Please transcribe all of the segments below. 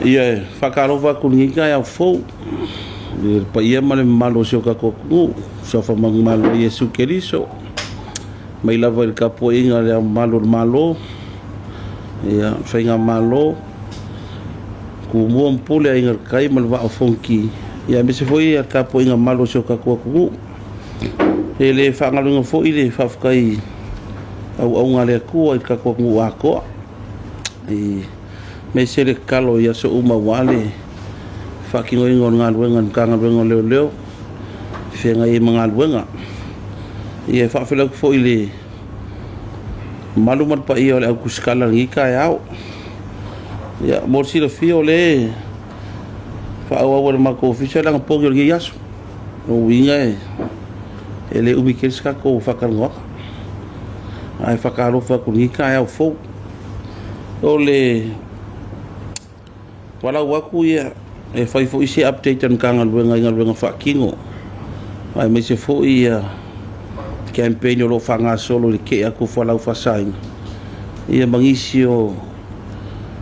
Ia, e faatalofa atu i lenei taeao fou i le paia ma le mamalu o si o tatou atunuu, suafa manumalo o Iesu Keriso, mai lava i le tapuaiga a Le Ao Mamalu o le Malo, ia, le Faigamalo, Tumua ma Pule, Aiga i le Tai ma le Vaa o Fonoti, aemaise foi le tapuaiga mamalu a si o tatou atunuu. E le faagaloina foi le faafetai i auauna a le Atua i le tatou atunuu atoa, aemaise le tatalo i aso uma aua le faatinoina o le galuega a le Matagaluega o Leoleo i feagai ai ma galuega. Ia e faafeiloai atu foi i le mamalu ma le paia o le au tusitala i lenei taeao. Ia, mo le silafia o lea e faaauau e le matou ofisa le anapogi o lenei aso. O lona uiga e le umi tele se tatou faatalanoaga. Ae faatalofa atu i lenei taeao fou. O le valaau atu e fai foi se update a le Matagaluega i galuega faatino, aemaise foi campaign o lo o faagasolo i le tea atu o fualaau faasaina, ia ma nisi o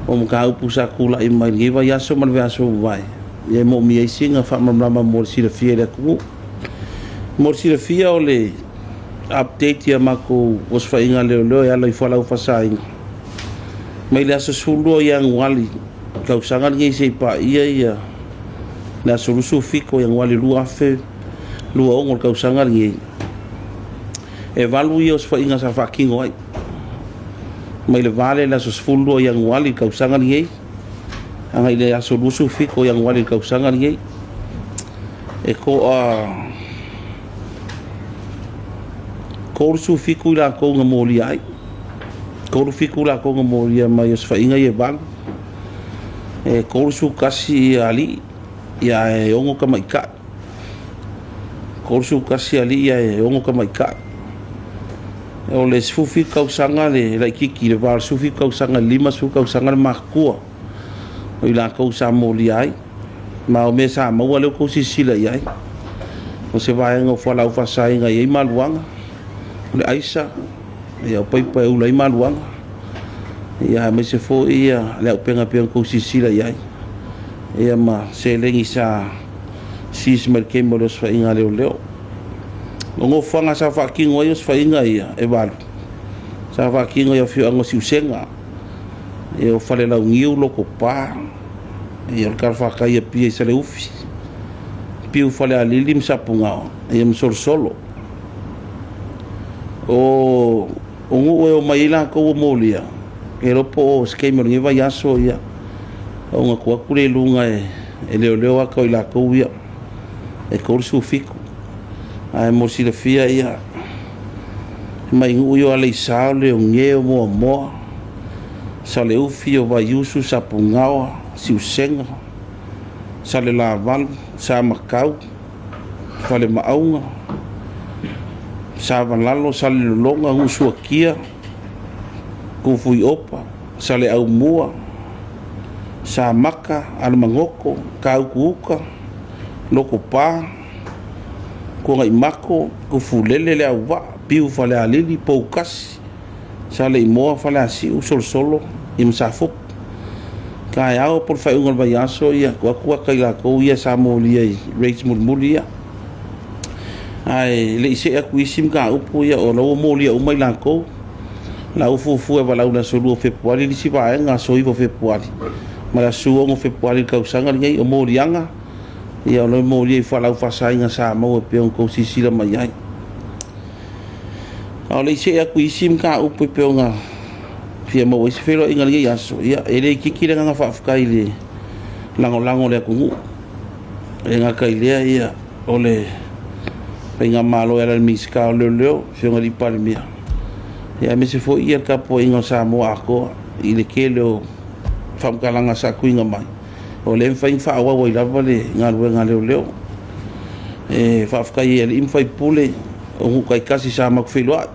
mataupu sa tulai mai lenei vaiaso ma le vaiaso ua mavae, e moomia ai sina faamalamalamaga mo le silafia e le atunuu. Mo le silafia o le update i a matou osofaiga a leoleo e ala i fualaau faasaina, mai le aso 12 o Ianuari i le tausaga lenei seia paia le aso 27 o Ianuari 2026 le tausaga lenei, e 8 ia osofaiga sa faatino ai, mai le va lea i le aso 12 o Ianuari i le tausaga lenei agai le aso 27 o Ianuari i le tausaga lenei. E toa 37 i latou na molia ai, 37 latou na molia mai osofaiga ia e 8. E 31 alii ae 6 tamaitai. 31 alii ae 6 tamaitai. O le 17 tausaga le laitiiti i le va o le 17 tausaga i le 50 tausaga le matutua o i latou sa molia ai. Ma o mea sa maua lea ua outou silasila i ai. O se vaega o fualaau faasaina e i ai maluaga, o le aisa, o paipa e ula ai maluaga, aemaise foi le auupega e pei ona outou silasila i ai, ia ma seleni sa seize mai i le taimi o le osofaiga a leoleo. O nofoaga sa faatino ai osofaiga ia e 8, sa faatino i afioaga o Siusega, o Falelauniu, Lotopa, o le talafatai i Apia i Saleufi, Apia Falealili ma Sapunaoa ma Solosolo. O nuu e omai ai latou ua molia, e le iloa po o se taimi o lenei vaiaso ona tuu atu lea i luga e leoleo ata o i latou ia e 37. Ae mo le silafia e mai nuu ia o Aleisa, o Leogeo, o Moamoa, Saleufi, o Vaiusu, Sapunaoa, Siusega, Salelavalu, Samatau, Falemaauga, Savalalo, Salelologa, Nuusuatia, Tufuiopa, Saleaaumua, Samata, Alamagoto, Matautu-uta, Lotopa, Tuanaimato, Tufulele, Leauvaa, Apia Falealili, Poutasi, Saleimoa, Faleasiu, Solosolo ma Safotu. O taeao po o le faaiuga o le vaiaso, tuu atu ata i latou ia sa molia i raids mulimuli ia. Ae le i see atu i isi mataupu ia, o la ua molia uma i latou. O la ua fuafua e valaau i le aso 2 o Fepuari le isi vaega, aso 9 o Fepuari ma le aso 16 o Fepuari i le tausaga lenei. O moliaga, ia o lo o molia i fualaau faasaina sa maua e pei ona outou silasila mai ai. A o le i see atu i isi mataupu e pei ona fia maua ai se feiloaiga i lenei aso, ia e le itiiti le agaga faafetai i le lagolago a le atunuu. E le gata i lea o le faigamalo e ala i le Minisita o Leoleo, le Afioga i le Palemia, aemaise foi le tapuaiga a Samoa atoa i le tele o faamatalaga sa tuuina mai, o lea e mafai ona faaauau ai lava le galuega a leoleo. E faafetai i alii ma faipule o nuu taitasi sa matou feiloai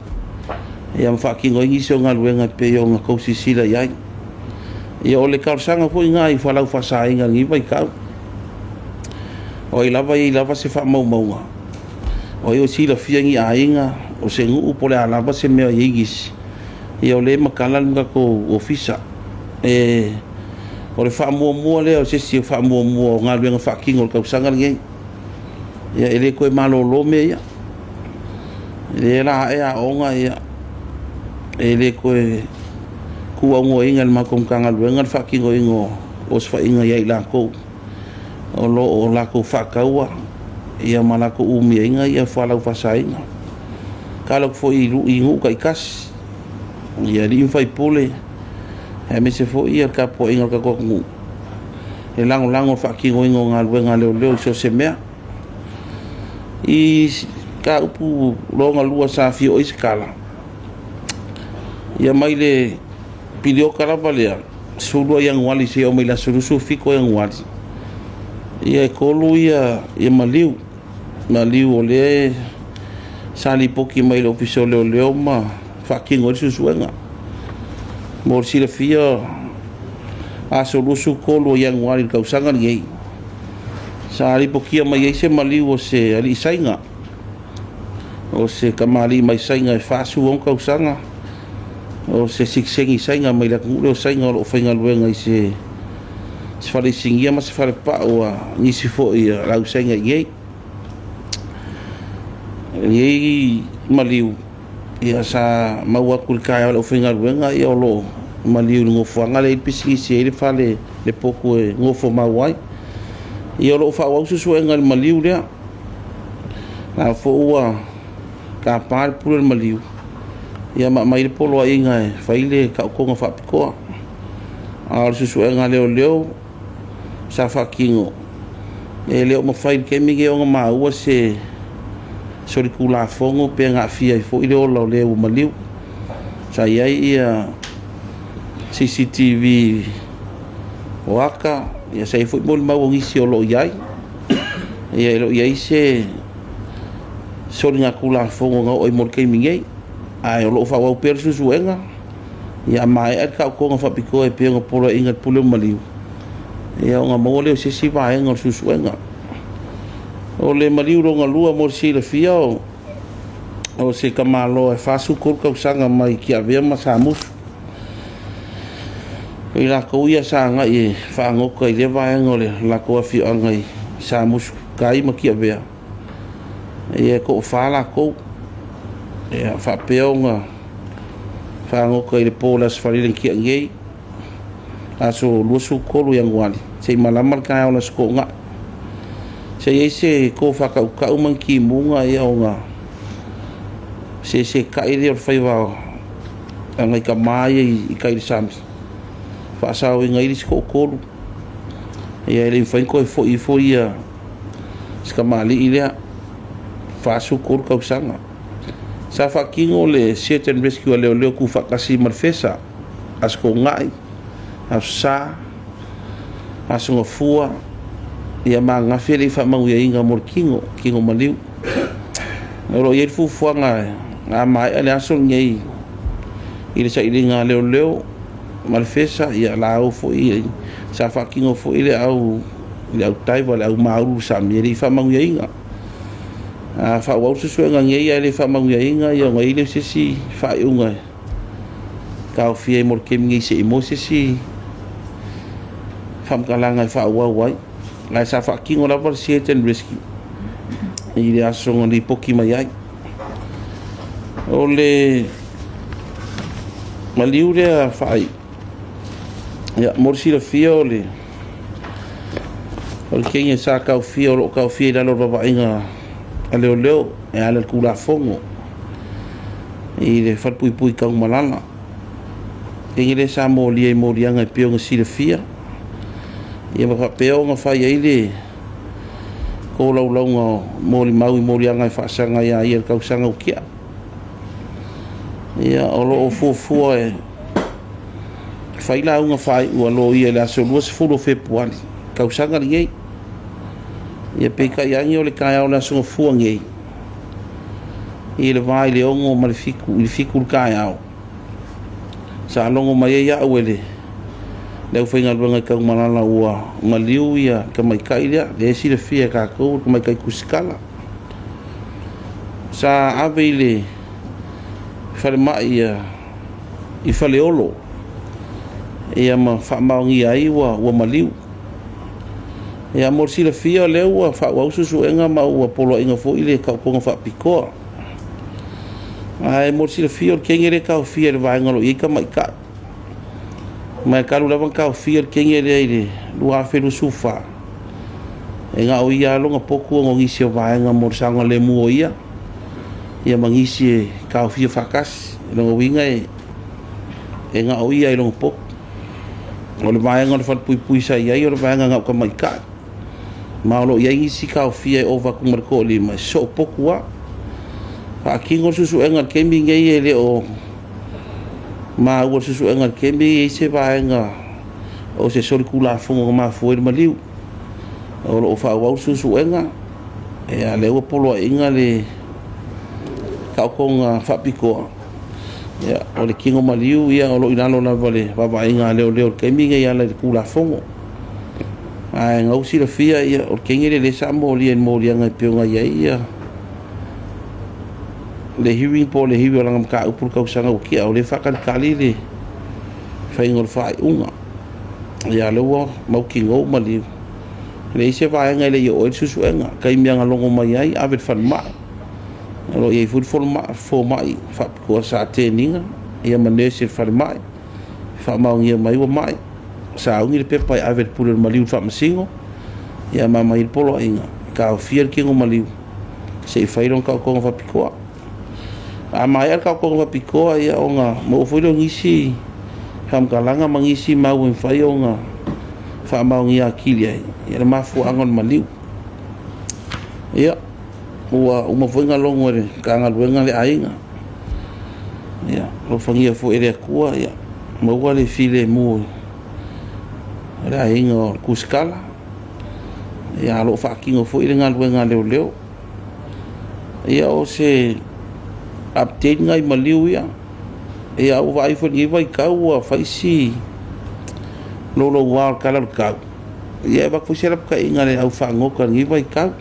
ma faatino ai nisi o galuega e pei ona outou silasila i ai. Ia, o le talosaga foi lena i fualaau faasaina i lenei vaitau. O ai lava e i ai lava se faamaumauga, o ai o silafia ni aiga, o se nuu po o le a lava se mea o i ai nisi, ia o lea e matala le tatou ofisa. E O le faamuamua lea o se isi o faamuamua o galuega faatino o le tausaga lenei. Ia e le toe malolo mea ia. O lea o le a ae aoga, ia e le toe tuuaunoaina e le matou Matagaluega le faatinoina o osofaiga ia i latou o lo o latou faataua ma latou umiaina fualaau faasaina. E tatalo atu foi i nuu taitasi i alii ma faipule aemaise foi le tapuaiga a le tatou atunuu e lagolago i le faatinoina o galuega a leoleo i so o se mea. I mataupu lona lua sa fia oo i ai se tala, ia mai le piriota lava lea 12 Ianuari seia oo mai le aso 27 o Ianuari, e 3 maliu, maliu o lea sa lipoti mai le Ofisa o Leoleo ma faatino ai le suesuega. Mo le silafia o aso 23 o Ianuari i le tausaga lenei, sa lipotia mai ai se maliu o se alii Saina, o se tamalii mai Saina e 46 tausaga, o se sitiseni Saina mai le atunuu lea o Saina o lo o faigaluega i se fale sinia ma se falepau a nisi foi o le au Saina i inei. O nei maliu, sa maua atu i le taeao e le aufaigaluega o lo o maliu i le nofoaga lea e i ai le pisinisi e i ai le fale, le potu e nofomau ai. Ia o lo o faaauau suesuega i le maliu lea. O la foi ua tapa le pule o le maliu ma aumai le poloaiga e fai le taotoga faapitoa. A o le suesuega a leoleo sa faatino, e le o mafai i le taimi lenei ona maua se solitulafono pe na aafia ai foi le ola o le ua maliu. Sa i ai CCTV o ata, sa i ai foi molimau o nisi o lo o i ai. E le o i ai se soligatulafono na oo ai mo le taimi nei, ae o lo o faaauau pea le suesuega. A maea le taotoga faapitoa e pei ona poloaiina e le pule o maliu, ona maua lea o se isi vaega o le suesuega. O le maliu lona lua mo le silafia o se tamaloa e 43 tausaga mai Tiavea ma Samusu. O i latou ia sa agai e fagota i lea vaega o le latou afioaga i Samusu tai ma Tiavea, e toafa latou. E faapea ona fagota i le po o le Aso Faraile na tea nei, aso 23 o Ianuari seia malama le taeao o le Aso Toonai. Sa i ai se tofa tautau ma ni timuga ona sesetai lea o le faiva o nai tama ia i tai i le sami, faasaoina ai le isi toatolu. E le i mafai ona toe foi ifo si tamalii lea, 43 tausaga. Sa faatino le search and rescue a leoleo tuufaatasi ma le FESA, Aso Toonai, Aso Sa, Aso Gafua, ma ananafi e le i faamanuiaina mo le tino, tino maliu. O lo o i ai le fuafuaga a maea le aso lenei i le sailiga a leoleo ma le FESA, ia o le a o foi, sa faatino foi le au diver, le au maulu i le sami, e le i faamanuiaina. A faaauau le suesuega nei ae le faamanuiaina, ona i ai lea o se isi faaiuga e taofia ai mo le taimi nei seia maua se isi faamatalaga e faaauau ai. Ae sa faatino lava le search and rescue i le aso na lipoti mai ai. O le maliu lea faaiu, mo le silafia o le teine sa taofia, o lo o taofia i lalo o le vaavaaiga a leoleo e ala i le Tulafono i le falepuipui i Tanumalala. O le teine lea sa molia i moliaga e pei ona silafia, ma faapea ona fai ai le tolaulauga o molimau i moliaga e faasaga ia ia i le tausaga ua tea. O lo o fuafua e fai lauga faaiu a loia i le aso 20 o Fepuari, tausaga lenei. Ia peitai ane o le taeao o le Aso Gafua nei i le va i le 6 ma le 7 i le taeao, sa logo mai ai au e le aufaigaluega i Tanumalala ua maliu le tamaitai lea, lea e silafia e tatou o le tamaitai tusitala. Sa ave i le falemai i Faleolo. Ia ma faamaonia ai ua ua maliu. Ia mo le silafia o lea ua faaauau suesuega ma ua poloaiga foi le taotoga faapitoa. Ae mo le silafia o le teine lea e taofia i le vaega o lo o i ai tamaitai. Ma e talu lava ona taofia le teine lea i le 2024, e na o ia lava lona potu ona o nisi o vaega mo le saogalemu o ia, ia ma nisi e taofia faatasi. O lona uiga e na o ia i lona potu. O le vaega o le falepuipui sa i ai o le vaega na o tamaitai. Ma o lo o i ai nisi taofia e ova atu ma le toalima, e sosoo potu lava. Faatino le suesuega i le taimi lenei e le o maua i le suesuega i le taimi e i ai se vaega o se solitulafono na mafua ai le maliu. O lo o faaauau le suesuega, ia o lea ua poloaiga le taotoga faapitoa, ia, o le tino maliu o lo o i lalo lava o le vaavaaiga a leoleo i le taimi lenei e ala i le Tulafono. Ae na ua silafia o le teine lea sa molia i le moliaga e pei ona i ai le hearing po o le hearing o lana mataupu i le tausaga ua tea, o lea e faatalitali le faiga o le faaiuga. Ia a o lea ua mautinoa ua maliu, e leai se vaega e le i oo i ai le suesuega. O le taimi lava na logo mai ai ave i le falemai. O lo o i ai foi le fomai faapitoa sa train ina ma nurse i le falemai, faamaonia mai ua mai, sauni le pepa e ave i le pule o le maliu i le faamasino, ia ma aumai ai le poloaiga e taofia le tino maliu se i fai lona taotoga faapitoa. A maea le taotoga faapitoa, ia ona maua foi lea o nisi faamatalaga ma nisi mau e mafai ona faamaonia atili ai le mafuaaga o le maliu. Ia, ua uma foi ona logo e le Matagaluega le aiga. Ia alofagia foi e le Atua ia maua le filemu o le aiga o le Tusitala, ia a o lo o faatino foi le galuega a leoleo. Ia o se update lena i maliu ia. Ia ua vaai foi i lenei vaitau ua fai si louloua o le tala o le tau, ia e avatu foi se lapataiga i le au fagota i lenei vaitau,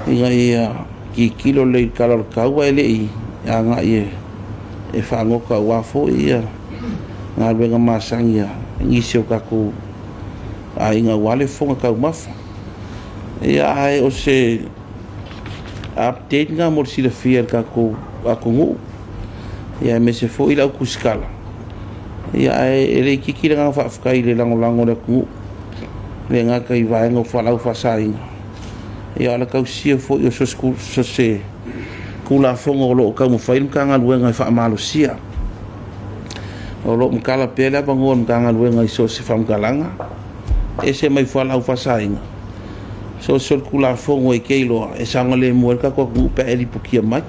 ina ia tilotilo lelei i le tala o le tau ae le i agai e fagota aua foi galuega masani a nisi o tatou aiga aua le fofoga taumafa. Ia ae o se update lena mo le silafia e le tatou atunuu, aemaise foi le au tusitala. Ia ae e le itiiti le agaga faafetai i le lagolago a le atunuu, e le gata i vaega o fualaau faasaina, a o le tausia foi o so o se Tulafono o lo o taumafai le Matagaluega e faamalosia. O lo o matala pea le avanoa o le Matagaluega i so o se faamatalaga, e ese mai fualaau faasaina, so o se solitulafono e te iloa e saogalemu ai le tatou atunuu pe a e lipotia mai.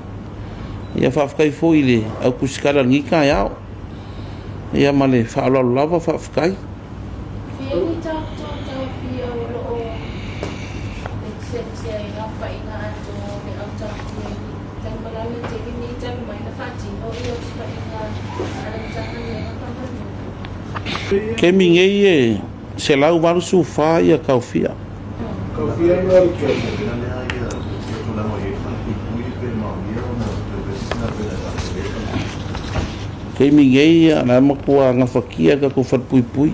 Ia faafetai foi i le au tusitala i lenei taeao. Ia ma le faaaloalo lava, faafetai. Fia ni tatou taofia o lo o exempt ai aofaiga atoa o le au taofia i Tanumalala i taimi nei talu mai ona faatino ia osofaiga a le Matagaluega faamolemole. Taimi nei e 184 ia taofia. Taimi nei o la e matua gafatia e le tatou falepuipui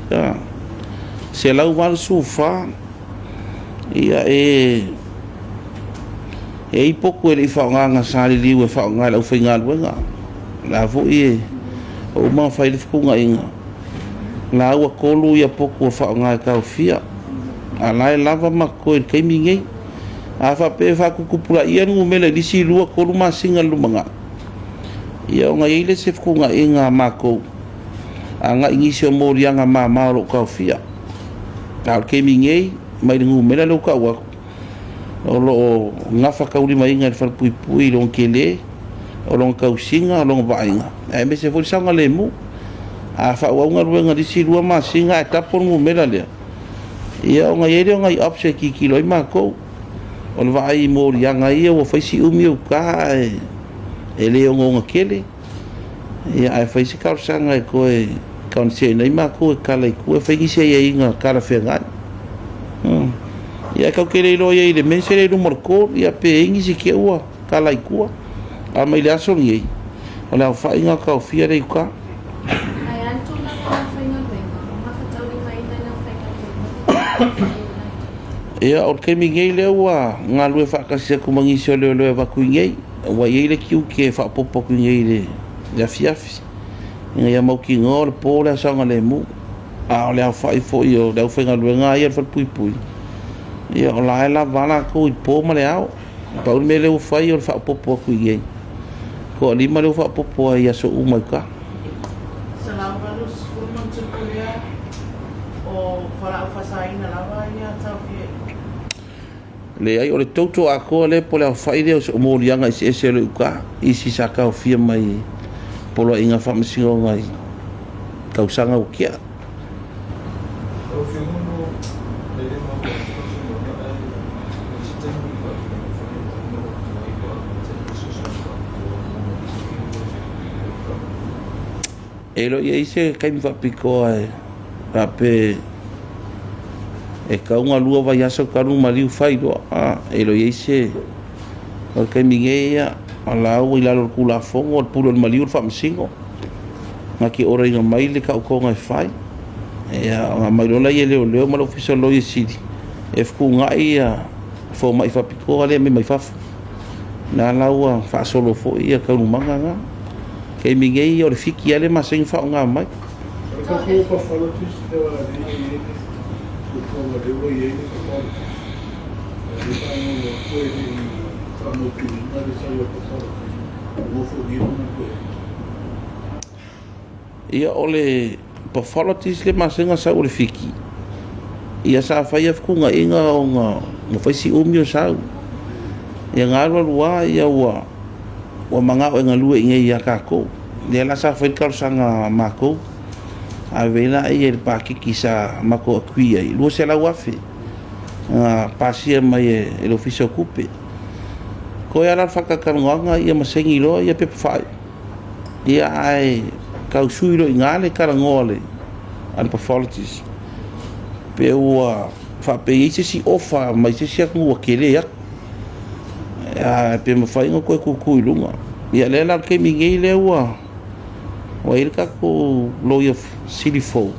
184 ia e i ai potu e le i faaaogaina sa liliu e faaaoga e le aufaigaluega. O la foi e ua uma ona fai le fetuunaiga, o la ua 3 potu ua faaaoga e taofia, a o la e lava ma totoe i le taimi lenei. A faapea e faatuputupulaia le numera i le isi 2, 3 masina i le lumanai, ia ona i ai lea o se fetuunaiga a matou agai i nisi o moliaga mama o lo o taofia. A o le taimi nei, mai le numera lea ua tau atu, o lo o gafataulimaina e le falepuipui lona tele, o lona tausiga, o lona vaaiga, aemaise foi le saogalemu. A faaauau galuega i le isi 2 masina ae tapo le numera lea, ia ona i ai lea o nai option e tilotilo ai matou. O le vaai i moliaga ia ua fai si umi o i uta ae e le ogaoga tele, ia ae fai se talosaga e toe concern ai matou e tala i tua e fai nisi aiaiga talafeagai. Ia tatou te le iloa i ai i le mea lea i luma o le court, ia pe i ai nisi te i ua tala i tua. A mai le aso lenei, o le aofaiga o taofia lea i uta. Ae a le tulaga o le aufaigaluega? Ia, o le taimi nei lea ua galue faatasi atu ma nisi o leoleo e avatu i inei, ua i ai le tiute e faaopoopo atu i inei i le afiafi ina ia mautinoa o le po le asaogalemu. A o le aofai foi o le aufaigaluega lava ia a le Falepuipui, ia o la e lava a latou i le po ma le ao. Pau le mea lea ua fai o le faaopoopo atu i inei, toalima lea ua faaopoopo ai i aso uma i uta. 180 ma ona tupu lea o fualaau faasaina lava ia taofia i. Leai, o le toto atoa lea po o le aofai lea o moliaga eseese o le uta, isi sa taofia mai i Poloaiga Faamasinoga i tausaga ua tea. Lau Afioga mo le le maua atu lau saunoaga ae i se taimi faatulaga foi lea e maua atu ai pe a taimi fesoasoani faapitoa mo nisi o E le o i ai se taimi faapitoa e faapea e tatau ona lua vaiaso talu ona maliu fai loa. E le o i ai se... O le taimi nei, ia, o la ua i lalo o le Tulafono, o le pule o le maliu o le Faamasino. Na te order ina mai le taotoga e fai. Ia, ona aumai loa lea e leoleo ma le Ofisa o le Loia Sili e fetuunai ia fomai faapitoa lea e aumai mai fafo. O la ua faasolo foi ia taualumaga na. Taimi nei, o le fiki lava lea e masani ona faaaoga mai. O le tatou pathologist lea e i ai le fuafuaga lea ua i ai le pathologist. O lea sa maua atu e le i faamautuina le sau o le pathologist ua ofogia lona galuega. Ia, o le pathologist lea e masani ona sau o le fiki, ia sa faia fetuunaiga ona ua fai si umi o sau. Ia na alu alu lava ia ua manao e galue i inei ia tatou. Lea la sa fai le talosaga a matou, ave ai laia i le paketi sa matou agree ai, $200,000 na pasia mai e le Ofisa o Tupe. Toe lava la o le faatalatalanoaga ia ma saini loa ia pepa faaiu. Ia ae tau sui loa i ina le talanoa a le pathologist pe ua faapea e i ai se isi ofa mai se isi atunuu ua tele atu. Ae pe mafai ona toe tutu i luga. Ia lea la o le taimi nei lea ua i ai le tatou loia sili fou,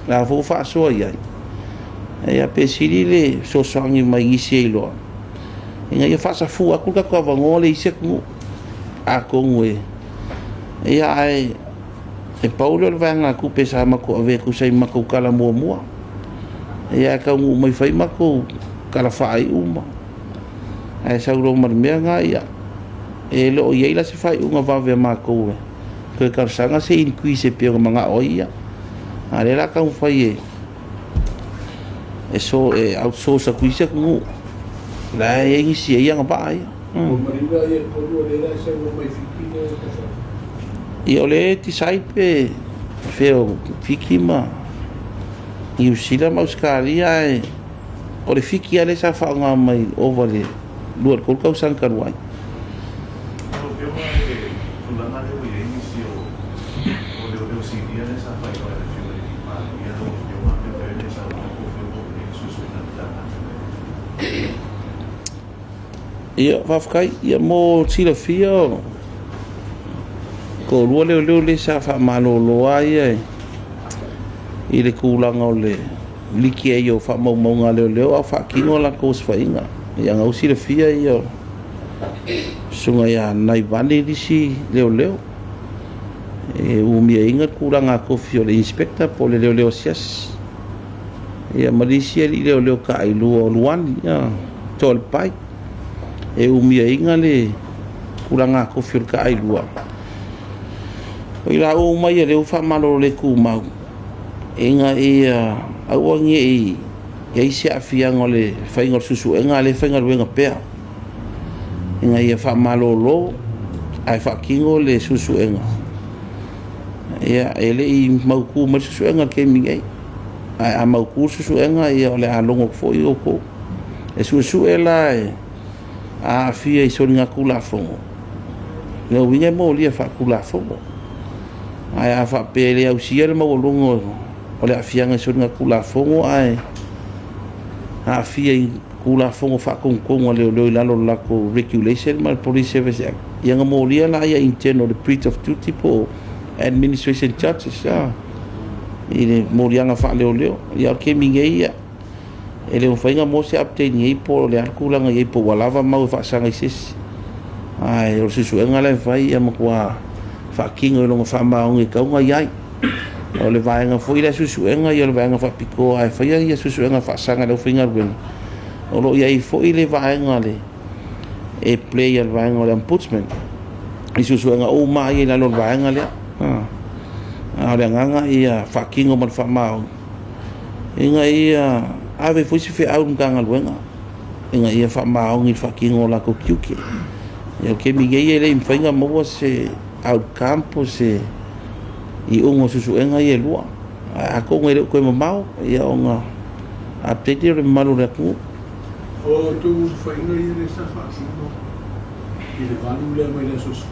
la foi ua faasoa i ai. Ia pe sili le fesoasoani mai nisi e iloa ina ia faasafua atu le tatou avanoa lea i isi atunuu. Atonu e ia ae e pau lea o le vaegatupe sa matou avea e tusa ai ma matou tala muamua. Ia ae taunuu mai fai matou tala faaiu ma ae sau loa ma le mea lena, ia e le o i ai la se faaiuga vave a matou e toe talosaga se increase e pei ona manao ai ia. A o lea o le a taumafai e so e outsource atu i isi atunuu la e i ai nisi e i ai agavaa ia. Ua maliu la ia tolu o lea la e sau mai Fiti le tausaga. Ia o lea e decide pe fea o Fiti ma Niu Sila ma Ausetalia ae o le Fiti lava lea sa faaaoga mai ova i le 2 i le 3 tausaga talu ai. Lau Afioga i le tulaga lea ua i ai nisi o leoleo sinia lea sa faailoa e le Afioga i le Palemia lau Afioga pe mafai ona e saunoa po o fea ua oo i ai le suesuega a le Matagaluega. Ia, faafetai. Ia mo le silafia, o toalua leoleo lea sa faamalolo lava ia i le tulaga o le liki ai o faamaumauga a leoleo a o faatino a latou osofaiga. Ia na ua silafia ia o susuga ia Naivani nisi leoleo e umiaina le tulaga tofi o le inspector po o le leoleo asiasi. Ia ma nisi alii leoleo taailua o Luani, ia, Toalepai e umiaina le tulaga tofi o le taailua. O i laua uma ia lea ua faamalolo le tumau ina ia aua ne i i ai se aafiaga o le faiga o le suesuega a o lea e faigaluega pea, ina ia faamalolo ae faatino le suesuega. Ia, e le i mautu mai le suesuega i le taimi nei, ae a mautu le suesuega, ia o le a logo atu foi outou. E suesue la e aafia i soligatulafono, lona uiga e molia faatulafono. Ae a faapea e le ausia le maualuga o le aafiaga i soligatulafono ae aafia i Tulafono Faatonutonu a Leoleo i lalo o le latou Regulation ma le Police Service Act, ia ona molia lea internal le breach of duty po o administration charges i le moliaga faaleoleo. Ia o le taimi nei, ia, E le mafai ona maua se update nei po o le a le tulaga i ai po ua lava mau e faasaga i se isi. Ae o le suesuega la e fai ia matua faatino i lona faamaoni e tatau ona i ai. O le vaega foi lea suesuega ia o le vaega faapitoa e faia ia suesuega faasaga i le aufaigaluega. O lo o i ai foi le vaega le e play a le vaega o le Ombudsman i suesuega uma ia i lalo o le vaega lea. A o le agaga ia faatino ma le faamaoni ina ia ave foi se feau i le Matagaluega ina ia faamaoni i le faatino o latou tiute. Ia, o le taimi nei e le i mafai ona maua se outcome po o se iuga o suesuega ia e lua. Ae atonu e le o toe mamao ia ona update lea o le mamalu o le atunuu. O outou ulufaiga ia lea sa faatino i le 8 lea mai le aso 12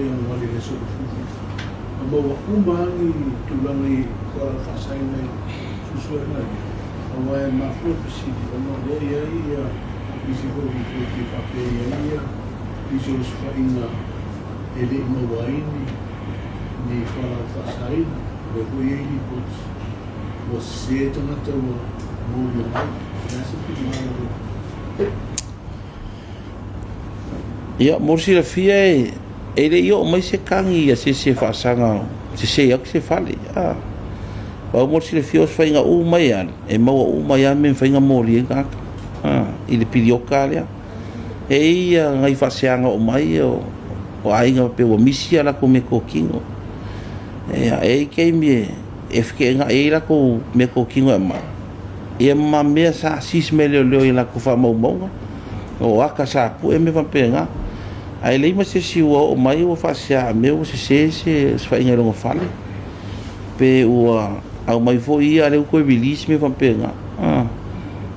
Ianuari i le aso 17, na maua uma lava ni tulaga i fualaau faasaina i suesuega ia, aua e mafua le fesili ona o lea e i ai ia nisi foi o lipoti e faapea e i ai ia nisi o osofaiga e le i maua ai ni fualaau faasaina. O lea foi e i ai lipoti ua sese tagata ua molia mai. O le a se finagalo o le Ia, mo le silafia e le i oo mai se tagi a se isi e faasaga sese atu se fale. Pau mo le silafia o osofaiga uma e alu, e maua uma ai lava mea e mafai ona molia ai tagata i le piliota lea. E i ai ia nai faaseaga oo mai o aiga faapea ua misi a latou meatotino. Ia, e i ai taimi e feteenai ai latou meatotino e aumai, ia ma mea sa seize mai e leoleo i latou faamaumauga, o ata sa pue ma mea faapena. Ae leai ma se isi ua oo mai ua faasea a mea ua sese se osofaiga i lona fale, pe ua aumai foi ia a o lea ua toe release mea faapena.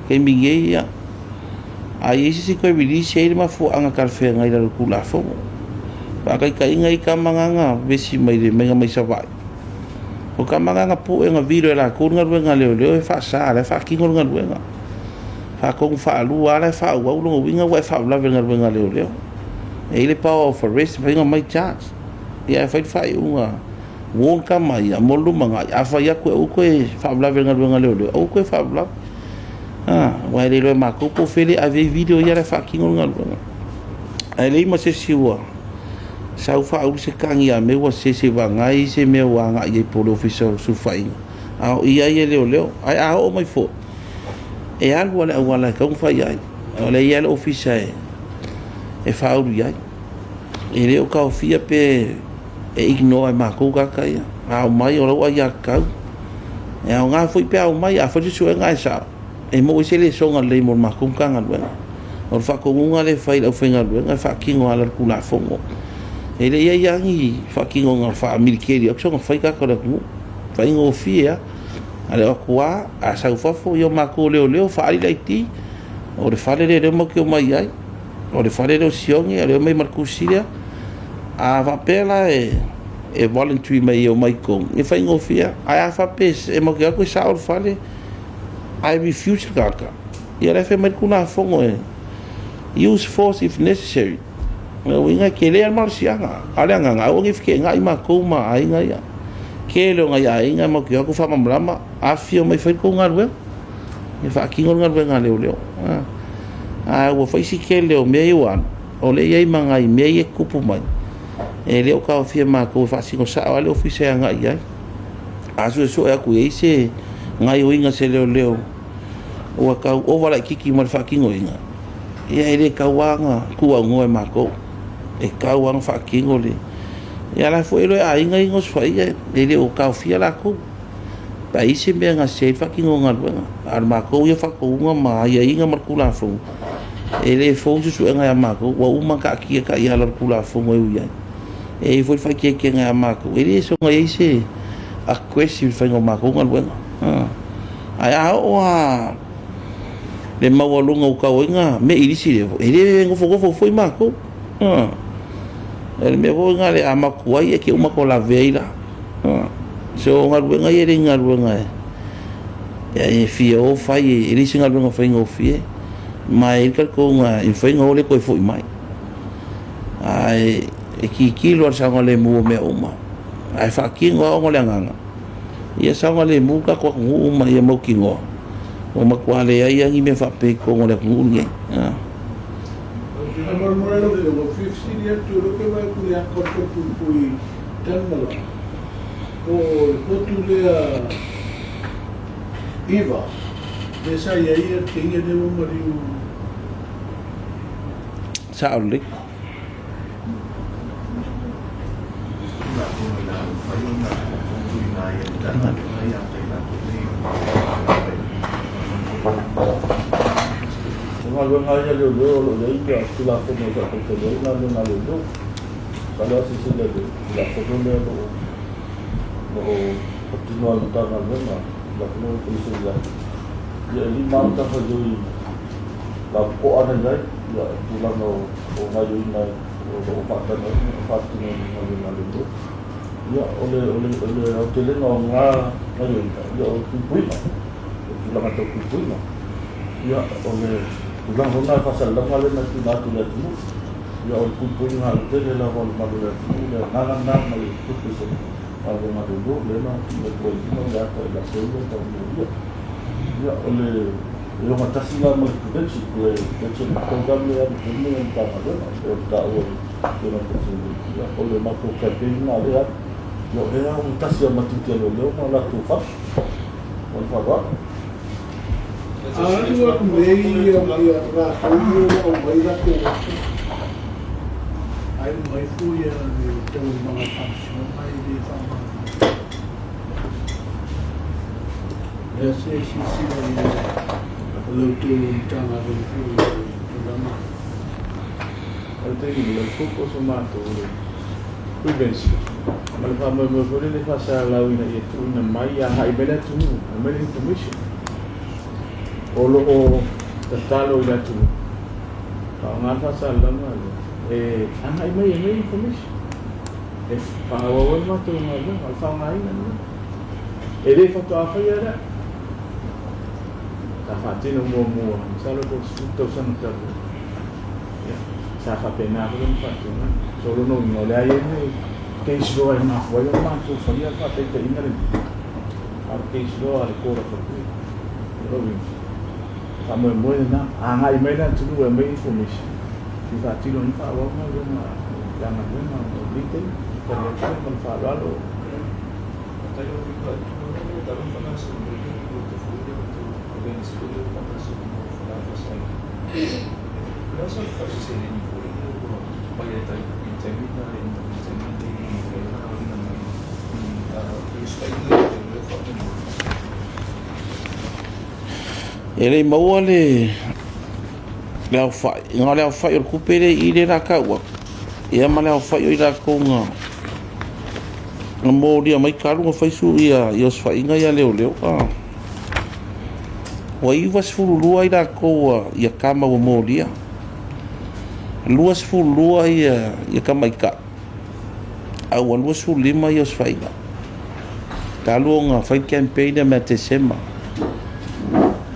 Taimi nei, ia, a i ai se isi toe release, e i ai le mafuaaga talafeagai i lalo o le Tulafono. Faataitaiga i tama na na vevesi mai le maiga mai Savaii, o tama na na pue na vilo e latou le galuega a leoleo e faasa, la e faatino le galuega. Faatonu faalua lava la e faaauau lona uiga ua e faalavelave i le galuega a leoleo. E i ai le power of arrest e mafai ona aumai charge. Ia ae fai le faaiuga, warn tama ia mo le lumanai, a fai atu e aua toe faalavelave i le galuega a leoleo, aua toe faalavelave. Aua e le iloa e matou po o fea le ave ai video ia la e faatino le galuega. Ae leai ma se isi ua sau faaulu se tagi a mea ua sese vagai se mea ua agai ai po o le Ofisa o Sulufaiga. A o ia ia leoleo. Ae a oo mai foi, e alu lava le auala e tatau ona fai ai. O lea e i ai le ofisa e faaulu i ai. E le o taofia pe e ignore e matou tagata ia. A omai o lau aiatatau. E aoga foi pe a omai, a fai le suesuega ae sao, e maua ai se lesona lelei mo le matou Matagaluega. O le faatonuga lea e fai i le aufaigaluega e faatino ala i le Tulafono. E le i i ai lava ni faatinoga faamiliteli atu soona fai tagata o le atunuu. Faigofie lava. A le o atu lava, a sau i fafo, ia o matou leoleo, faaali le ID, o le fale lea o lea matou te omai ai, o le fale lea o Sione, o lea e omai ma le tusi lea. A faapea la e voluntary mai e omai i totonu, e faigofie lava. Ae a faapea e matou te o atu e sao le fale, ae refuse le tagata, ia o la e fai mai le Tulafono e use force if necessary. O le uiga e tele lava le malosiaga. A o le agaga, aua ne i feteenai matou ma aiga ia. Tele o nai aiga matou te o atu faamalamalama, afifio mai fai le tou galuega, e faatino le galuega a leoleo. Ae ua fai si tele o mea ia ua alu, o lea e i ai ma nai mea ia e tutupu mai, e le o taofia matou e faasino sao lava le ofisa e agai i ai. A suesue atu i ai se gaioiga a se leoleo ua tau ova laitiiti ma le faatinoina, ia e le tau lava ona tuuaunoa e matou. E tau lava ona faatino le... Ia la foi e iloa e aiga ia na osofaia, e le o taofia latou. Pe a i ai se mea e gase ai le faatino o galuega. A o le matou ia faatonuga ma aiaiga ma le Tulafono, e le fou se suesuega ia matou, ua uma ona taatia taiala o le Tulafono e ui ai. E i ai foi le faaeteetega ia matou, e le soona i ai se aggressive i le faiga o matou galuega. Ae a oo lava le maualuga ua tau ai ona mei i le isi level, e le nofonofo foi matou. O le mea foi lena a matou tuai e te i ua matou lavea ai la. So o galuega ia e le ni galuega e fia o fai, e le se galuega faigofie, ma e i ai le talitonuga e mafai ona o le toe foi mai. Ae e tilotilo lava i le saogalemu o mea uma, ae faatino lava ona o le agaga, ia saogalemu le tatou atunuu ma ia mautinoa Ua matuā leai lava ni mea faapea i totonu o le atunuu lenei. Ae molemole lau Afioga, ou fia fesili atu, o lea ou te vaai atu i le ata o le Falepuipui i Tanumalala, po o le potu lea 9 lea sa i ai le teine lea ua maliu. Sao lelei. Tulafono ina ia mafai ona tuuina ai e le Matagaluega ia te i latou nei O galuega lava ia a leoleo o lo o i ai Tulafono e faatautaia ai galuega a leoleo. Masalo a silasila i le Tulafono lea o lo o patino e le Matagaluega, Tulafono o le Policing Act, ia e 5 lava matafaioi lapopoa na i ai, ia tulaga o gaoioiga o lo o faatagaina e faatino e galuega a leoleo. Ia o le o le aotelega o na gaoioiga, ia o le puipuiga, o tulaga tau puipuiga. Ia o le tulaga foi lena o le faasalalauga lea na tuuina atu i le atunuu. Ia o le puipuiga lautele lava o le malu o le atunuu, le agaga lena ma le purpose o galuega a leoleo lea na tuuina atu ai i luma le ata i latou ia e taumolia. Ia o le e ogatasi la ma le prevention, le prevention program lea e alu i totonu o le Matagaluega e pei ona taua e le Afioga i le Peresetene. Ia o le matou campaign lena lea e alu. Ia o lea e ogatasi lava ma tiute a leoleo ma latou fale. Ma le faaaloalo. A alu atu nei latou ia ua aumai latou ata, ae uma ifo le taualumaga o le faamasinoga e le faamaonia. O le a se silasila i ai a la outou Matagaluega foi i le tulaga lea? O le taimi nei, o le focus o matou o le prevention ma le faamoemoe foi lele e faasalalau ina ia tuuina mai agai mai le atunuu, aumai le information. O lo o tatalo i le atunuu, faaaoga le faasalalauga lea e agai mai e aumai information e faaauau ai le matou galuega, o le faaaogaina lena. E le faatoa faia lea, sa faatino muamua, masalo po o le 10 tausaga talu ai. Ia, sa faapena foi ona faatinoina. So, o lona uiga, o le a i ai le case law e mafua ai ona matou faia le faataitaiga lenei, a o le case law a le Court of Appeal. O lona uiga, faamoemoe lena, agai mai le atunuu e aumai information, se i faatino ai ma faaauau galuega a le Matagaluega mo lenei taimi. Tali atu lea ma le faaaloalo. E le i maua le aofai, na o le aofai o le tupe lea i i lea o le a tau atu, ia ma le aofai o i latou na molia mai talu ona fai osofaiga ia a leoleo. Ua 92 i latou ia tama ua molia, 22 ia tamaitai, a ua 25 ia osofaiga. Talu ona fai le campaign lea mai ia Tesema.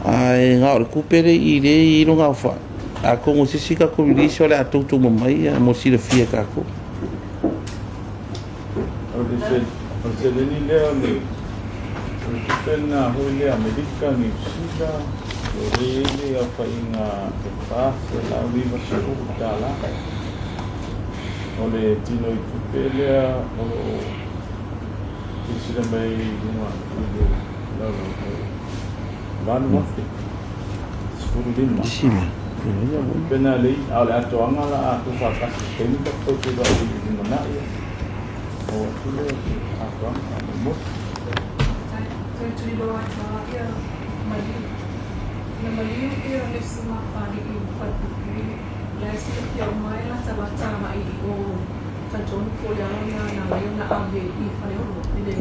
Ae na o le tupe lea i i lea e i ai lona aofai. Atonu o se isi tatou release o le a toutou mai mo le silafia e tatou. O le seleni lea o le tupe lena foi lea Amerika, Niu Sila, o lea e i ai le aofaiga e $490. O le tino i tupe lea o lo o silasila mai i luga i le laulau e 8,015. Tupe na lei, a o le atoaga la a tuufaatasi i se taimi tatou feiloai i le lumanai o atu lea o le atoaga faamolemole. Toe tuliloa atu lava ia maliu. Na maliu ia le isi mafalii o Falepuipui la e silafia uma ai latalata agai i o talitonu po o le ala lena na ala ai ona ave i Faleolo i le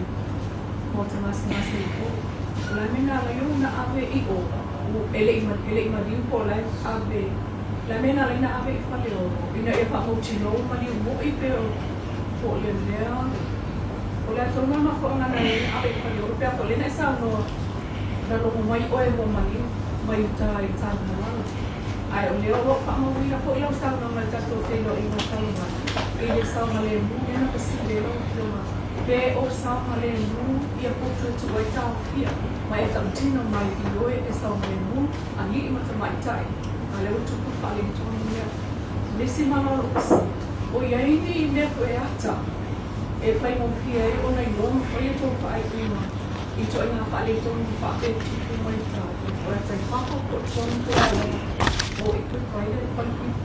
maota gasegase i o. O le a le mea na ala ai ona ave i o e le i maliu po o la e ave o le a le mea na ala ai ona ave i Faleolo ina ia faamautinoa ua maliu moi pe po o le mea o le a tonu lava mafuaaga na ala ai ona ave i Faleolo pe a foi o lea na e saunoa na logo mai oe ua maliu mai uta i Tanumalala. Ae o lea o lo o faamauina foi lau saunoaga i le tatou feiloaiga talu mai i le saogalemu lea na fesili ai lau Afioga Pe o saogalemu ia potu e tuu ai taofia, ma e tautino mai, Ioe, e saogalemu alii ma tamaitai, a lea ua tupu le faaletonu lea. O le isi mala o lou fesili, o i ai ni mea toe ata e faigofie ai ona iloa ma fai a outou faaiuga i ituaiga faaletonu faapea e tupu mai uta, o le ata i fafo po o totonu po o le a lava, o equip ai le falepuipui?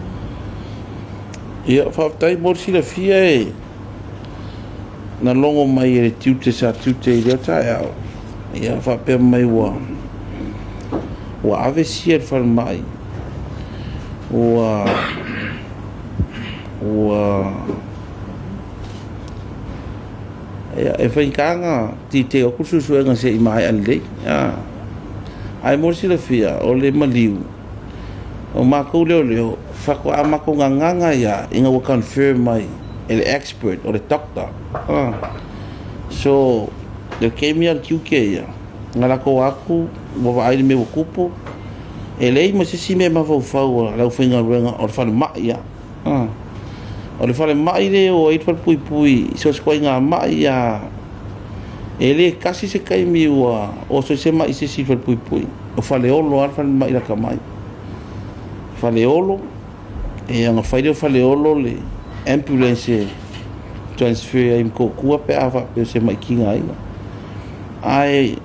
Ia, faafetai mo le silafia e na logo mai e le tiute sa tiute i lea taeao, ia faapea mai ua ave sia i le falemai, ua ua ia, e faigata ona detail atu le suesuega se i maea lelei. Ae mo le silafia, o le maliu, o matou leoleo, faatoa matou gagana ia ina ua confirm mai e le expert, o le doctor. So, le taimi lava le tiute ia, na latou atu ua vaai le mea ua tupu, e leai ma se isi mea e mafaufau a le aufaigaluega o le falemai lava. O le falemai lea e o ai le falepuipui i so o se ituaiga mai lava, e le tasi se taimi ua oso ai se mai i se isi i le falepuipui. O Faleolo lava le falemai lata mai. Faleolo, ia ona fai lea o Faleolo le ambulance e transfer ai i Motootua pe a faapea o se mai tigaina. Ae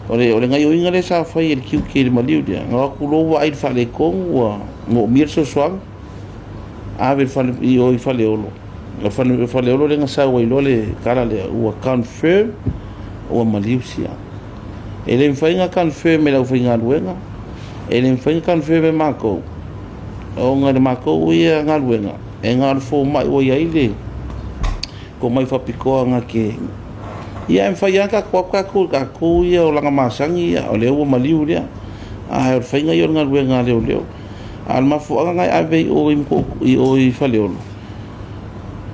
o le gaioiga lea sa fai e le tiute i le maliu lea, na o atu loa vaai i le faaletonu ua moomia le fesoasoani, ave i o i Faleolo. O Faleolo lea na sau ai loa le tala lea, ua confirm ua maliu sia. E le mafai ona confirm e le aufaigaluega, e le mafai ona confirm e matou, ona o le matou ia galuega, e na o le fomai ua i ai le tomai faapitoa na te... Ia e mafai lava ona tatou o atu tatou i tatou ia olaga masani ia, o lea ua maliu lea. Ae o le faiga ia o le galuega a leoleo. A o le mafuaaga na e ave i o i Faleolo,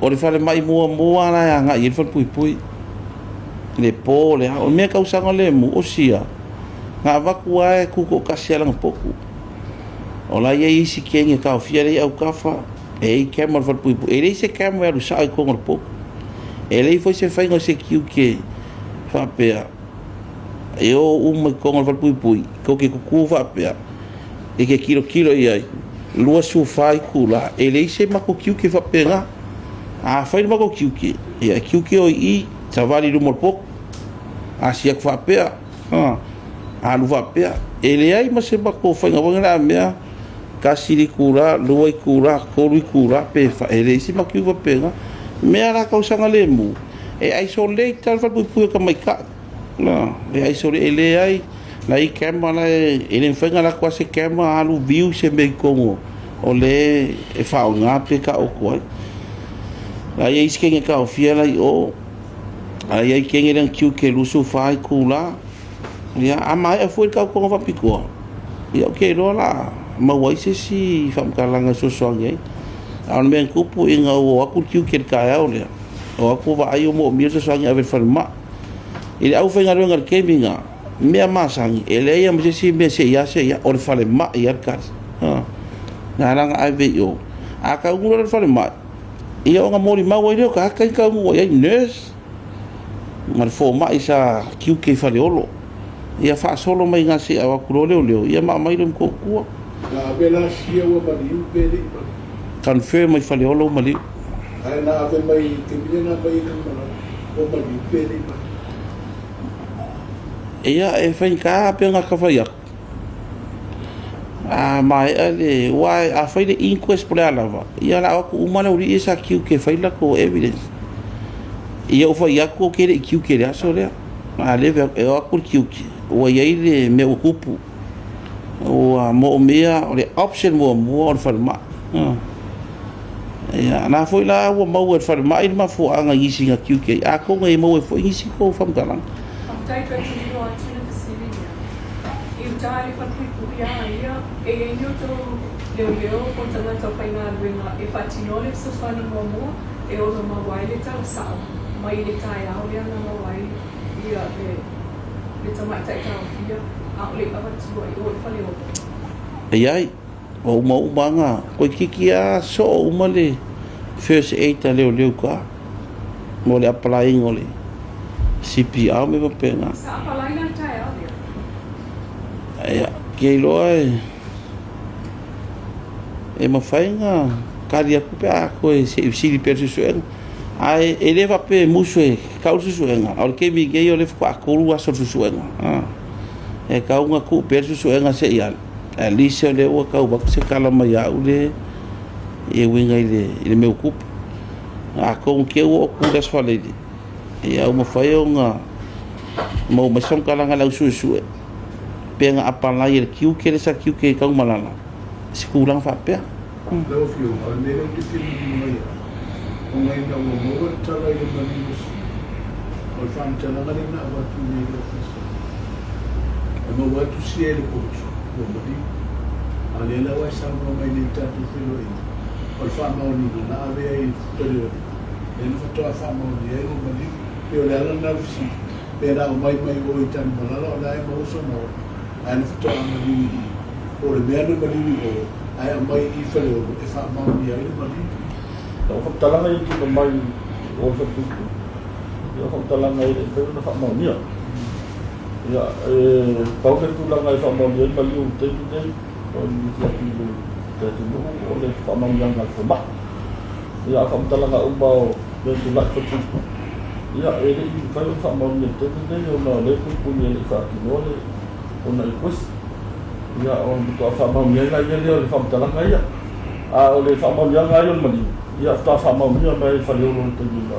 o le falemai muamua la e agai i ai le falepuipui, le po, le ao. O le mea tau saogalemu, o sia, na avatu lava e tutoatasi lava lana potu. O la e i ai isi kegi e taofia lea e i autafa, e i ai camera o le falepuipui. E leai se camera e alu sao i totonu o le potu. E leai foi se faiga o se tiute faapea e o uma i totonu o le falepuipui, tou te tutu faapea, e te tilotilo i ai, 24 itula, e leai se matou tiute faapena. A fai le matou tiute, ia e tiute o i i, savali i luma o le potu, asi atu faapea, alu faapea. E leai ma se matou faiga foi lea mea, 1 le itula, 2 itula, 3 itula, pe e leai se matou tiute faapena. Mea la tau saogalemu, e isolate lava le falepuipui o tamaitai. E isolate, e leai, la e i ai camera la e le mafai ona alu atu lava se camera alu view se mea i totonu o le e faaaoga pe taooto ai. La e i ai isi kegi e taofia la i o, a i ai kegi lea na tiute 24 itula. Ia, a maea foi le taotoga faapitoa, ia ou te iloa la maua ai se isi faamatalaga e fesoasoani ai. A o le mea na tupu ina ua o atu le tiute i le taeao lea, o atu vaai ua moomia le fesoasoani e ave i le falemai. I le aufaigaluega i le taimi lena, mea masani, e leai lava ma se isi mea se i a se i a, o le falemai lava le tali. Na ala ona ave i o. A taunuu loa i le falemai, ia ona molimau ai lea o tagata ia na taunuu i ai, nurse ma le fomai sa tiute i Faleolo. Ia faasolo mai ina se i avatu loa leoleo, ia ma aumai loa i Motootua. Na ave la sia ua maliu pe le i maliu? Confirm mai Faleolo ua maliu. Ae na ave mai i taimi lea na aumai ai Tanumalala, ua maliu pe le i maliu? Ia, e faigata pe ona ta fai atu. A maea le, aua a fai le inquest po o le a lava, ia o le a o atu uma le aualii ia sa tiute e fai le latou evidence. Ia ou fai atu ou te le i tiute i le aso lea. A lea e o atu le tiute, ua i ai le mea ua tupu. Ua moomia, o le option muamua o le falemai. Ia, na foi la ua maua e le falemai le mafuaaga i nisi na tiute ai. Atonu e maua ai foi nisi tou faamatalaga. Faafetai toe tililo atu le fesili lea. I uta i le falepuipui a ia, e i ai ni outou leoleo po o tagata faigaluega e faatinoa le fesoasoani muamua e ono maua ai le tala sao mai i le taeao lea na maua ai ia le tamaitai taofia a o le i avatua i o i Faleolo. E i ai, ua uma uma lava na toeitiiti lava soo uma le first aid a leoleo i uta. mo le apalaiga o le CPR ma mea faapena. Sa apalai la le taeao lea. Ia, ke iloa e e mafai ona tali atu pe a toe se i fesili pea i le suesuega. Ae e le faapea e musu e tau le suesuega, a o le taimi nei o lea faatoa 3 aso o le suesuega. E tatau ona tuu pea le suesuega se i alu, at least o lea ua tau avatu se tala mai au le e uiga i le mea ua tupu. Atonu te i ua oo atu i le Aso Faraile, ia ua mafai ona maua mai se faamatalaga a le au suesue pe na apalai e le tiute lea sa tiute i Tanumalala se tulaga faapea. Lau Afioga, o le mea lea ou te fia manino ai au, ona ina ua maua le tala i le maliu o Sili, o le faamatalaga lea na avatu i inei i le Ofisa, e maua atu sia e le potu, ua maliu. A o lea la ua e saunoa mai nei i le tatou feiloaiga, o le faamaoniga na ave ai i Faleolo, lea na faatoa faamaonia ai ua maliu. Pei o le ala lena o le fesili, pe na aumai mai o i Tanumalala o la e maua sona ola, ae na faatoa maliu i i. Po o le mea na maliu i o, ae aumai i Faleolo e faamaonia ai le maliu. O faamatalaga ia e tuuina mai o le falepuipui, ia o faamatalaga e le i mafai ona faamaonia. Ia, e pau le tulaga e faamaonia ai le maliu i le taimi lenei, o le atu i le atunuu o le faamaoniaga a le fomai. Ia, a o faamatalaga uma o mea tulai i falepuipui, ia, e le i mafai ona faamaonia i le taimi lenei ona o lea e puipui e le i faatinoa le ona inquest. Ia, ona faatoa faamaonia ai lea o le faamatalaga ia. A o le faamaoniaga ai o le maliu, ia faatoa faamaonia mai e Faleolo i le taimi na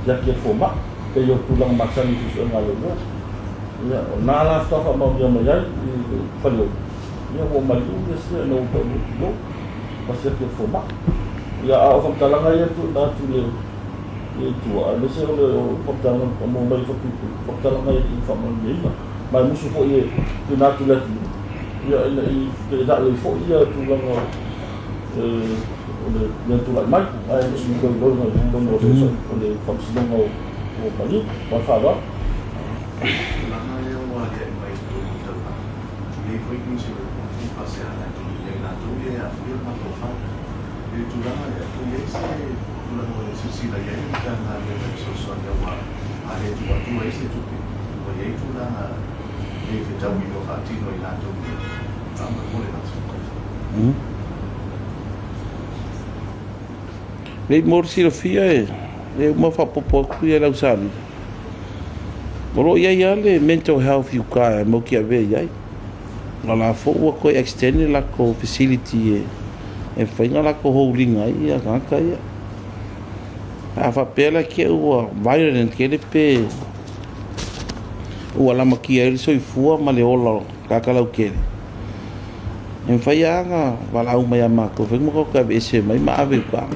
siaki ai le fomai, pei o le tulaga masani i suesuega a leoleo. Ia, o lena la faatoa faamaonia mai ai i le Faleolo, ia ua maliu le sia ina ua taunuu i o, ma siaki e le fomai. Ia, a o faamatalaga ia e tuuina atu i le i tua, aemaise o le faamatalaga mo mai falepuipui, faamatalaga e le i faamaoniaina. Ma e musu foi e tuuina atu i le atunuu, ia ina i feteenai ai foi ia tulaga o le mea tulai mai, ae le o se iloiloga i totonu o le Faamasinoga o Maliu. Ma le faaaloalo. Tulaga lea ua aliae mai i totonu o le taulaga, e i ai foi nisi o lipoti faasea i ai latou ia e aafia le mafaufau. I le tulaga lea, po o i ai se tulaga o silasila i ai le Matagaluega e fesoasoani aua a le tuu atu ai se tupe, ua i ai tulaga le fetaui ua faatino e i latou ia, faamolemole lava. Lei mo le silafia e le uma faaopoopo atu ia le au Salili. O lo o i ai lava le mental health i uta e matou te avea i ai. O la foi ua toe extend le latou facility e mafai ona latou hold ina ai ia tagata ia. A faapea la te i ua violent tele pe ua lamatia ai le soifua ma le ola o tagata lautele, e mafai lava ona valaau mai ia matou e fai ma tatou aveese mai ma ave i uta.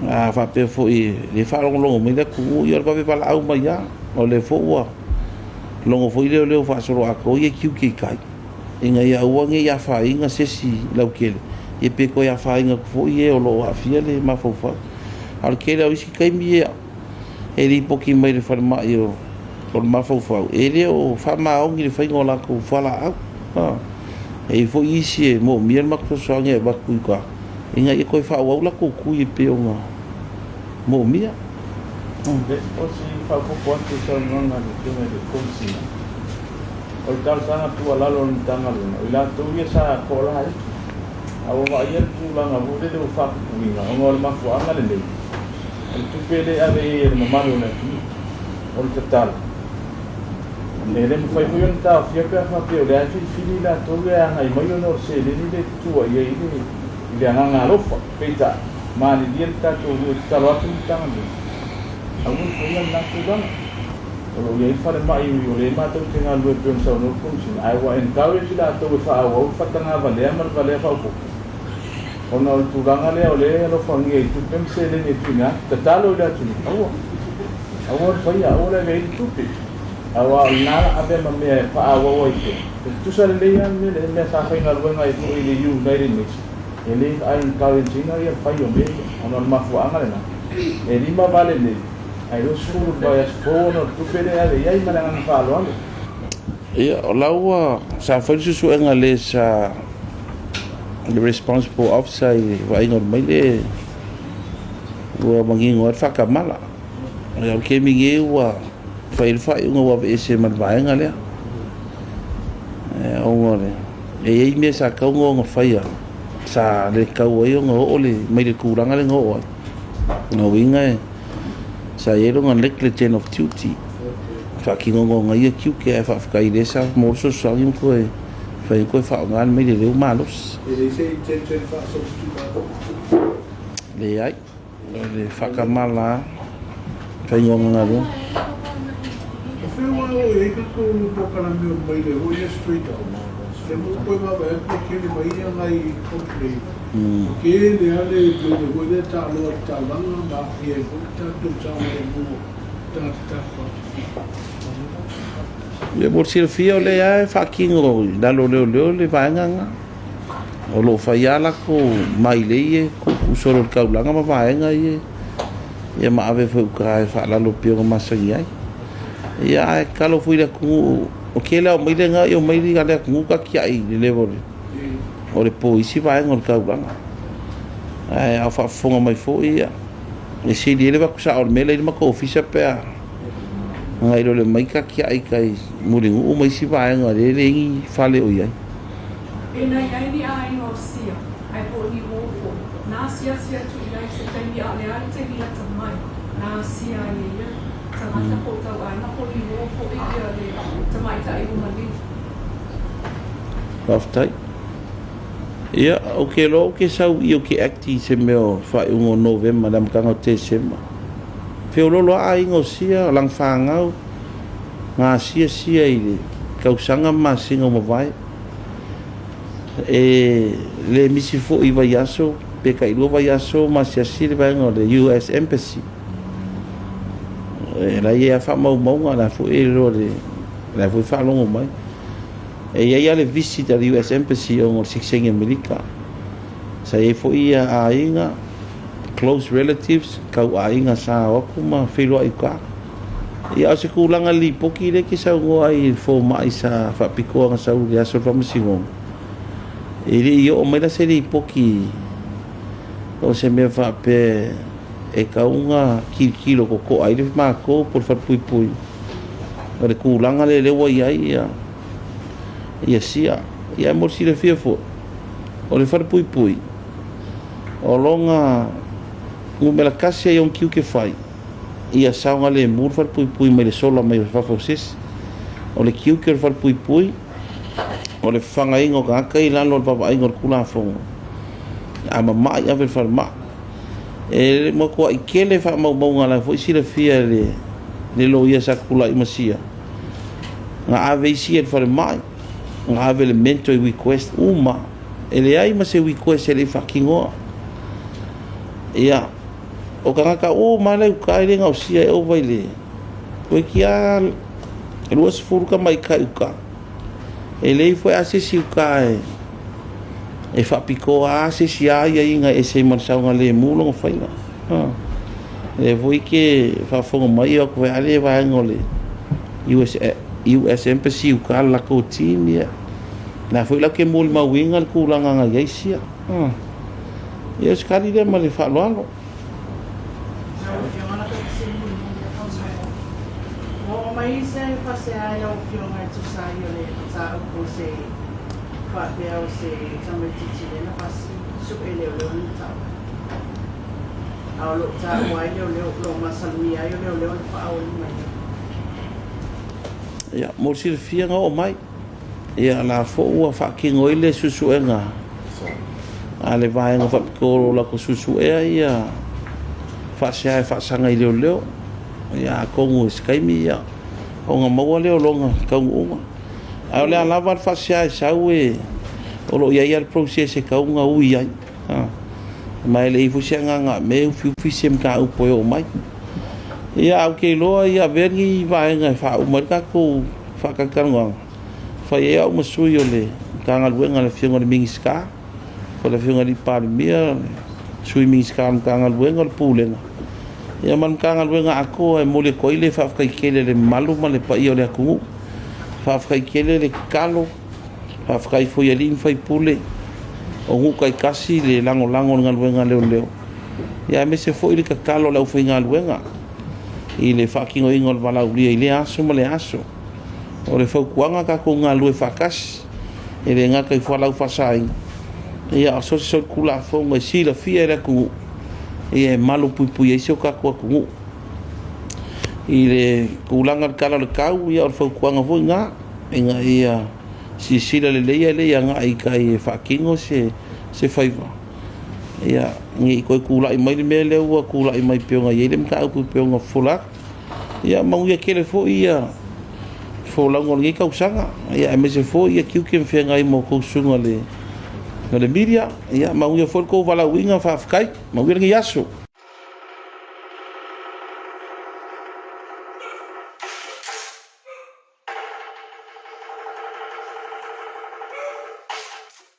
A faapea foi e le faalogologo mai le atunuu, ia o le vave valaau mai lava. O lea foi ua logo foi leoleo faasoloatoa ia tiute i tai, ina ia aua ne i afaina se isi lautele, ia pe toe afaina atu foi e o lo o aafia le mafaufau. A o le tele o isi taimi ia e lipoti mai le falemai o le mafaufau, e le o faamaoni le faiga o latou fualaau. E i ai foi isi e moomia le matou fesoasoani e avatu i uta, ina ia toe faaauau latou tui e pei ona moomia. O si faaopoopo atu i saunoaga a le Afioga i le Komesina, o le talosaga tuualalo a le Matagaluega, o i latou ia sa toalaiti, a ua vaaia le tulaga foi lele ua faapupuina ona o le mafuaaga lenei, o le tupe lea e ave i ai e le mamalu o le atunuu. O le tatalo, e le mafai foi ona taofia pe a faapea o lea e filifili i latou ia e agai mai ona o le seleni lea e tutua i ai i le agaga alofa. Peitai, malilie le tatou nuu e tatalo atu le Matagaluega, aua le faia lena tulaga. O lo o i ai le falemai o lea matou te galulue pei ona saunoa le Komesina, ae ua encourage i latou e faaauau le fatagavalea ma le valea faaopoopo ona o le tulaga lea o lea e alofagia i tupe ma seleni e tuuina atu. Tatalo i le atunuu, aua, aua le faia, aua le avea i le tupe, aua o lena la avea ma mea e faaauau ai pea. E tutusa lelei lava le mea lea, mea sa faigaluega ai foi i le United Nations, e le encourage ina ia le fai o mea ia, ona o le mafuaaga lena. E 58 nei, ae 20 le vaiaso fou ona o le tupe lea e ave i ai ma le agaga faaaloalo. Ia, o la ua sa fai le suesuega le sa le responsible officer i le vaaiga o le maile Ua manino ai le faatamala. O le taimi nei ua fai ai le faaiuga ua aveese ma le vaega lea. Ona o le e i ai mea sa tatau ona faia sa le tatau ai ona oo le mai le tulaga lea na oo ai. O lona uiga e sa i ai lona negligent of duty faatinoga o ia tiute ae faafetai o lea sa maua le fesoasoani ma toe mafai ona toe faaaoga le maileleu malosi. E leai se intention faa-substitute. Leai, o le faatamala lava faiga o galuega. O fea ua oo i ai tatou polokalame o maile foi ia straight out? Lea foi ua toe vaavaai atu ua tele mai nai complain. Ua tele lava le maile foi lea e taaloa i le taulaga ma aafia ai foi le tatou saogalemu o tagata tafafao. Ia mo le silafia o lea lava e faatino i lalo o leoleo le vaega lena. O lo o fai lava latou mailei e tuutuu solo i le taulaga ma vaega ia ia ma ave foi i uta e faalalo pei ona masani ai. Ia ae tatalo foi i le atunuu, o le tele lava o maile na, o maile a le atunuu tatiai i le level o le po i isi vaega o le taulaga. Ae a o faafofoga mai foi, ia, e sili ai le avatu sao o le mea la e i le matou ofisa pe a nai lo le omai tatiai i tai Mulinuu ma isi vaega o lea e leai ni fale o i ai. E na i ai ni aiga o sia, ae po o ni uō foi, na asiasi atu i ai i se taimi a o le a le taimi lata mai, na asia ai e ia tagata po o tauaiga po o ni uō foi ia le tamaitai ua maliu. Faafetai. Ia, ou te iloa ou te sau i i ou te act i se mea o faaiuga o Novema i le amataga o Tesema. Feoloolo lava aiga o sia, o lana fanau, na asia sia i le tausaga ma masina ua mavae. E le misi foi i vaiaso pe tailua vaiaso ma asiasi le vaega o le US Embassy. E la e i ai lava faamaumauga, o la foi e iloa i le, o la foi e faalogo mai. E i ai lava le visit a le US Embassy ona o le sitiseni Amerika. Sa i ai foi ia aiga, close relatives, tau aiga sa o atu ma feiloai i uta. Ia, o se tulaga i le lipoti lea e te saunoa ai i le fomai sa faapitoa na sau i le aso o le faamasinoga, e le i oo mai la se lipoti o se mea faapea e tatau ona tilotilo totoa ai le matou po o le falepuipui o le tulaga lea lea ua i ai ia ia sia. Ia mo le silafia foi, o le falepuipui o lona numera tasi ai ona tiute fai ia saogalemu le falepuipui mai le sola mai o fafo o se isi. O le tiute o le falepuipui o le fafagaina o tagata i lalo o le vaavaaiga o le Tulafono. A mamai ave i le falemai. E matuai tele faamaumauga la foi silafia e le le loia sa tulai ma sia. Na ave isi i le falemai, na ave le mental request uma. E leai ma se request e le i faatinoa. Ia, o tagata uma lava la i uta e le gaosia e ova i le toeitiiti lava 20 tamaitai uta. E leai foi lava se isi uta e faapitoa lava se isi aiaiga e ese ai ma le saogalemu lona faiga. Lea foi ke faafofoga mai o atu foi lava le vaega o le US, US Embassy i uta le latou team, ia. La foi latou te molimauina le tulaga na i ai sia. Ia, o se tali lea ma le faaaloalo. Lau Afioga na fesili mulimuli atu. Ua oo mai se faasea i lau Afioga e tusa ai o le mataupu o se faapea o se tamaitiiti lea na faasue leoleo le mataupu. A o lo o taua ai leoleo, o lo o masalomia ai o leoleo na faaoli mai ai. Ia, mo le silafia na oo mai. Ia, la foi ua faatino ai le suesuega a le vaega faapitoa o lo o latou suesuea ia faasea e faasaga i leoleo. Ia, atonu i se taimi ia ona maua lea o lona taunuuga. Ae o le a lava le faasea e sau e o lo o i ai lava le process e tatau ona ui ai. Ma e leai foi se agaga mea e ufiufi se mataupu e oo mai. Ia, ae ou te iloa ia avea lenei vaega e faauma ai le tatou faatalatalanoaga. Fai ai au ma sui o le Matagaluega a le Afioga i le Minisita, po o le Afioga i le Palemia, le Sui Minisita o le Matagaluega o le Pulega, ia ma le Matagaluega atoa e momoli atu ai le faafetai tele i le mamalu ma le paia o le atunuu. Faafetai tele le tatalo, faafetai foi i alii ma faipule o nuu taitasi le lagolago i le galuega a leoleo. Ia aemaise foi le tatalo a le aufaigaluega i le faatinoina o le valaaulia i lea aso ma lea aso. O le fautuaga tatou galulue faatasi, e le gata i fualaau faasaina, ia a o so o se solitulafono e silafia e le atunuu, ia e malupuipuia ai si o tatou atunuu. I le tulaga i le tala o le tau, ia o le fautuaga foi lena, ina ia silasila lelei ae le i agai i tai e faatino se faiva, ia, ne i toe tulai mai le mea lea ua tulai mai pei ona i ai le mataupu pei ona fofola atu. Ia manuia tele foi folauga o lenei tausaga, ia aemaise foi tiute ma feagai ma outou susuga i le media. Ia manuia foi le tou valaauina, faafetai. Manuia lenei aso.